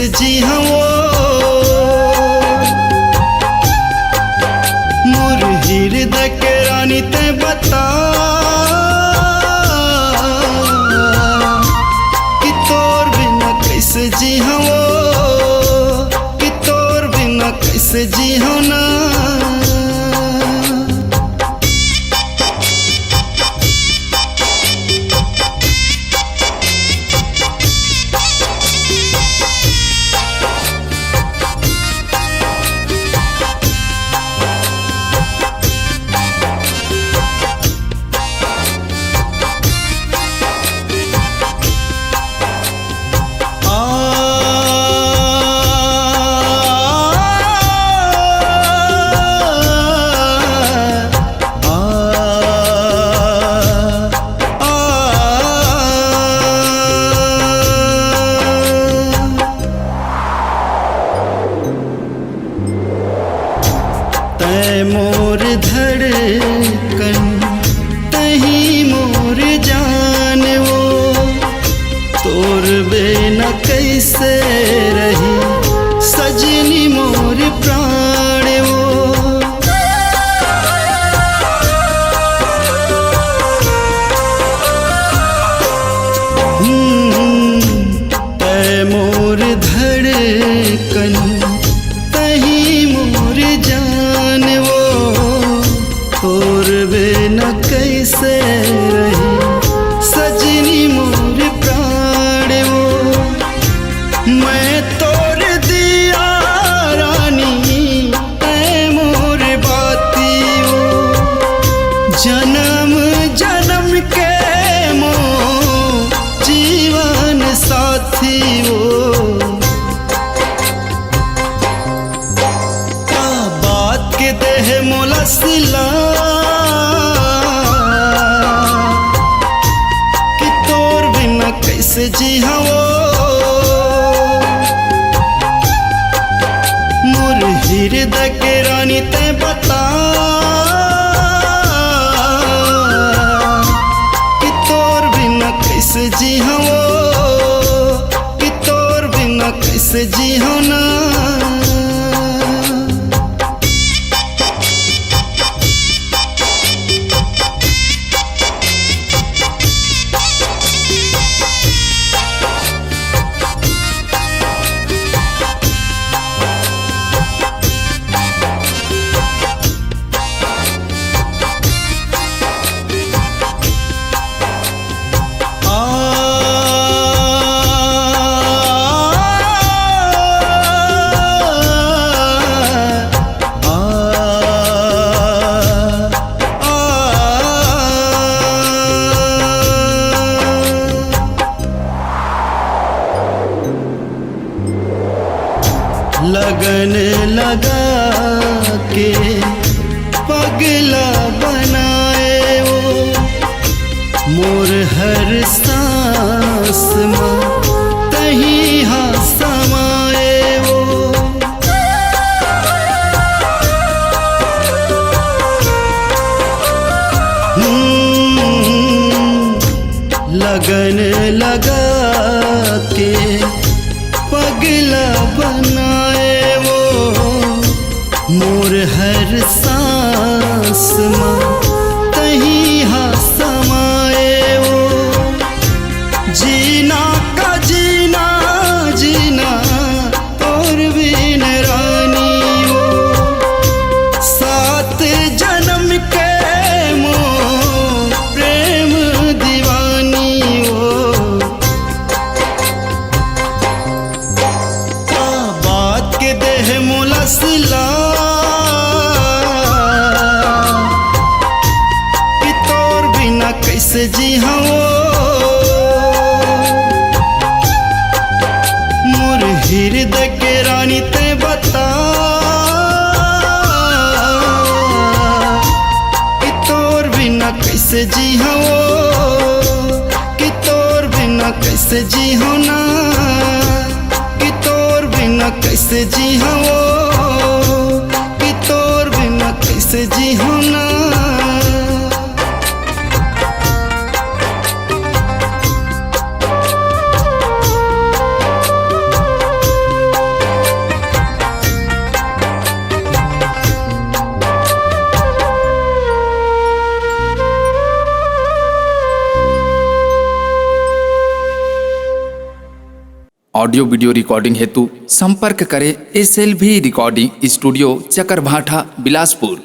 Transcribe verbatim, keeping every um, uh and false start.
जी हाँ वो मोर हृदय के रानी, तैं बता कि तोर बिना कैसे जी हाँ वो, कि तोर बिना कैसे जी हाँ ना। तैं मोर धड़कन, तहीं मोर जान वो, तोर बिना कैसे रही सजनी मोर प्राण वो। हम्म, तैं मोर धड़कन, तहीं मोर जान वो, तोर बिना कैसे रही सजनी मोर प्राण वो। मैं तोर दिया रानी, तैं मोर बाती वो, जन्म जन्म के मोर जीवन साथी वो। का बात के देहे मोला सिला कि तोर बिना कैसे जी हाँ वो। मोर हृदय के रानी, तैं बता कि तोर बिना कैसे जी हाँ वो, कि तोर बिना कैसे जी हाँ ना। लगन लगा के पगला बनाए वो, मोर हर सांस मा तहीं हा समाए वो। हम्म, लगन लगा के पगला बनाए वो, मोर हर सांस मा तहीं हा समाए वो। जीना का जीना, जीना तोर बिन रानी वो, सात जन्म के मोर प्रेम दीवानी वो। का बात के देहे मोला सिला कि तोर बिना कैसे जी हाँ वो। मोर हृदय के रानी, तैं बता कि तोर बिना कैसे जी हाँ वो, कि तोर बिना कैसे जी हाँ ना, कि तोर बिना कैसे जी हाँ वो, कि तोर बिना कैसे जी हाँ ना। ऑडियो वीडियो रिकॉर्डिंग हेतु संपर्क करें S L V recording studio, Chakarbhatha, Bilaspur.